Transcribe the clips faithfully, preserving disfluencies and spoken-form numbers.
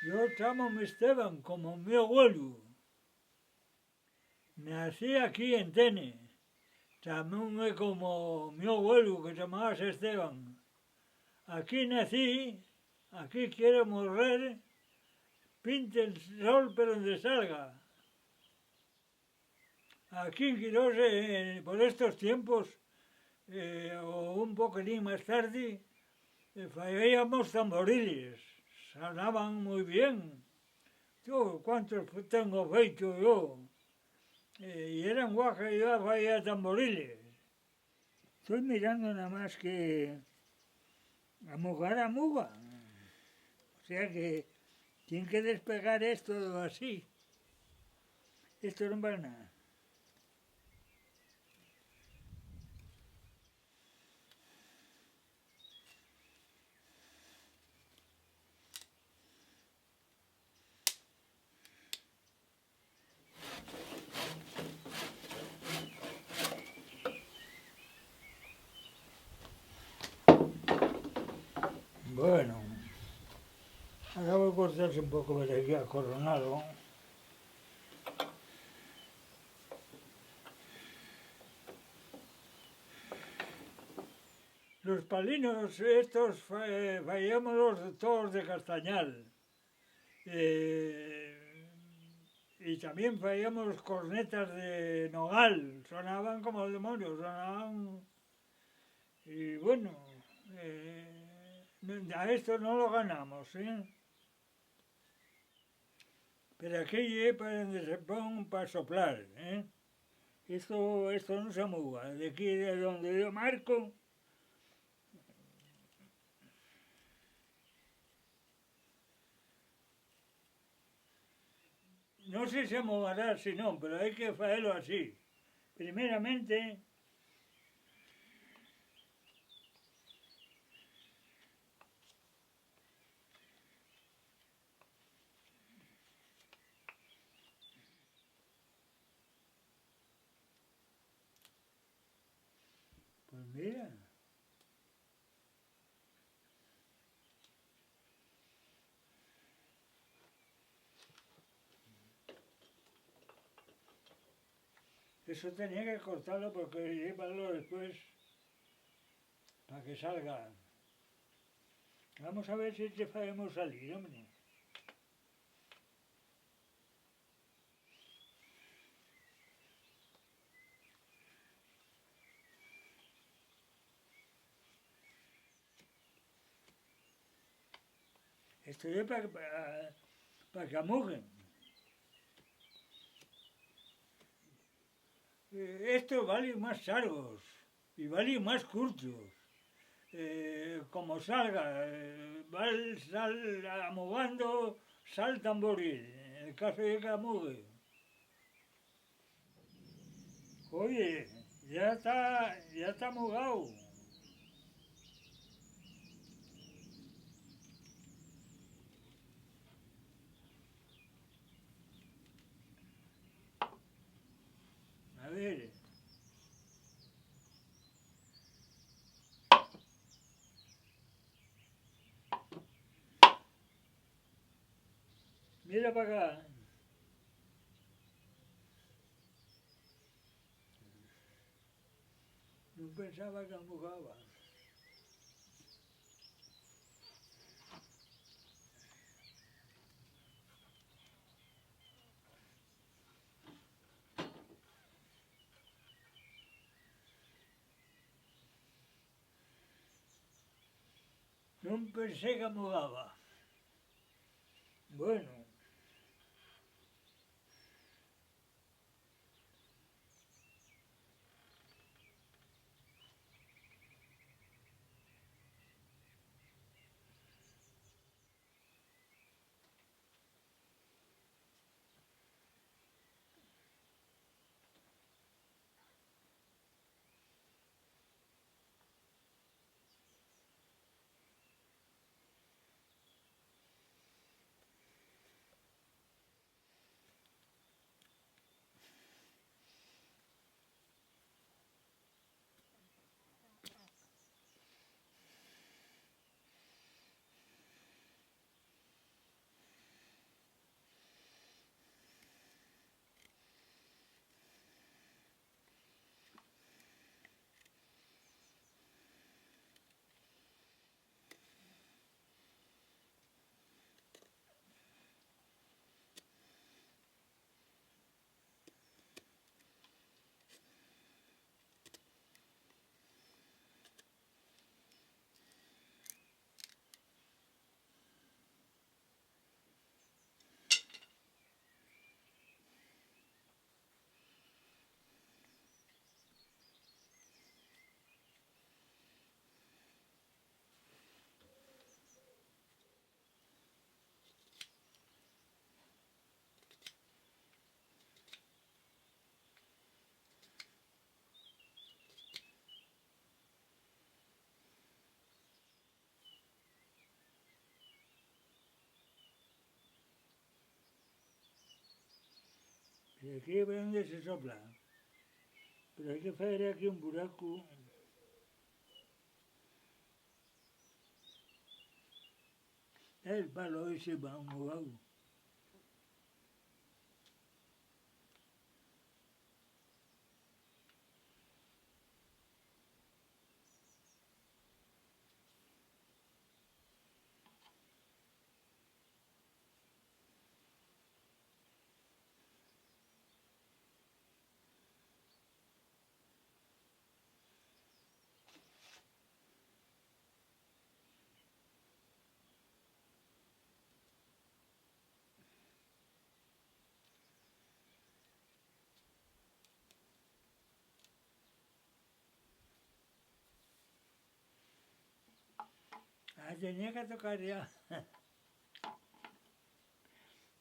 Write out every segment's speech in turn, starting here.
Yo chámome Esteban, como mi abuelu. Nací aquí en Tene. Chámonme como mi abuelu, que chamábase Esteban. Aquí nací, aquí quiero morrer, pinte el sol per onde salga. Aquí en Quirós, eh, por estos tiempos, eh, o un poquitín más tarde, eh, fayíamos tamboriles, sonaban muy bien. Yo, cuántos tengo feito yo. Eh, y era un guaje, yo fayía tamboriles. Estoy mirando nada más que amugar, amuga. O sea que tiene que despegar esto así. Esto no va nada. Bueno, acabo de cortarse un poco, pero aquí acorronado. Los palinos estos fa-, eh, fayámoslos todos de castañal. Eh, y también fayámoslos cornetas de nogal, sonaban como el demonio, sonaban. Y bueno, eh, no, a esto no lo ganamos, ¿eh? Pero aquí ye pa donde se pon pa soplar, ¿eh? Esto, esto no se amuga. De aquí de donde yo marco, no sé si amugará, si no, pero hay que faelo así. Primeramente, pues mira. Eso tenía que cortarlo porque llévalo después pa que salga. Vamos a ver si te fayemos salir, hombre. Esto ye pa, pa, pa que amuguen. Eh, esto vale más largos. Y valen más curtos. Eh, como salga, eh, val sal amugando, sal tamboril, en el caso de que amugue. Oye, ya está, ya está amugao. A ver. Mira pa acá. Nun pensaba qu'amugaba. Nun pensé qu'amugaba. Bueno. Y aquí es donde se sopla. Pero hay que hacer aquí un buraco. El palo ese va mojado. Ah, tenía que tocar ya.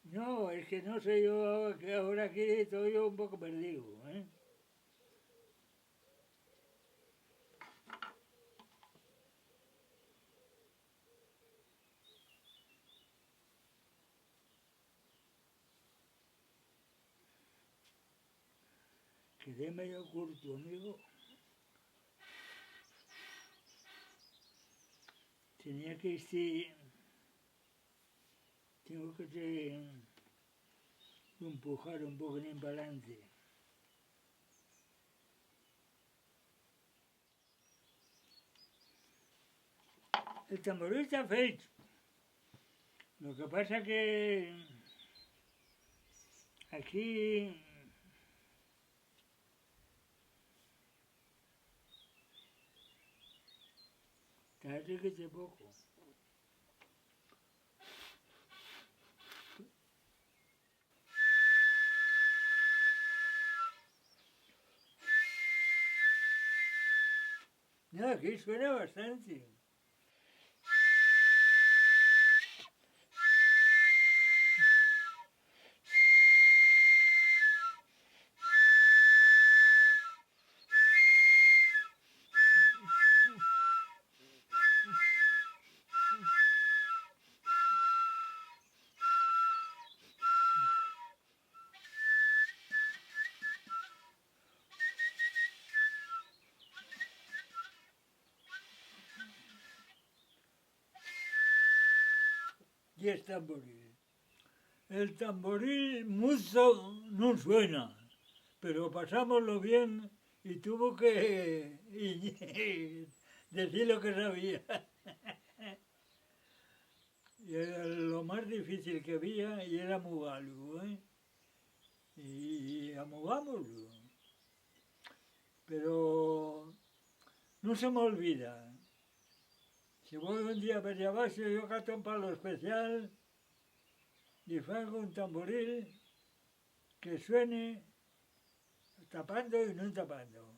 No, es que no sé, yo que ahora aquí estoy yo un poco perdido, ¿eh? Quedé medio curto, amigo. Tenía que este, tengo que te-, empujar un poquitín para adelante. El tamboril está feito. Lo que pasa que aquí está chiquito poco. No, aquí suena bastante. Y el tamboril. El tamboril mucho nun suena, pero pasámoslo bien y tuvo que y decir lo que sabía. Y era lo más difícil que había y era amugalu, ¿eh? Y amugámoslo. Pero nun se m'olvida. Si voi un día per abaxo, yo cato un palo especial y faigo un tamboril que suene tapando y nun tapando.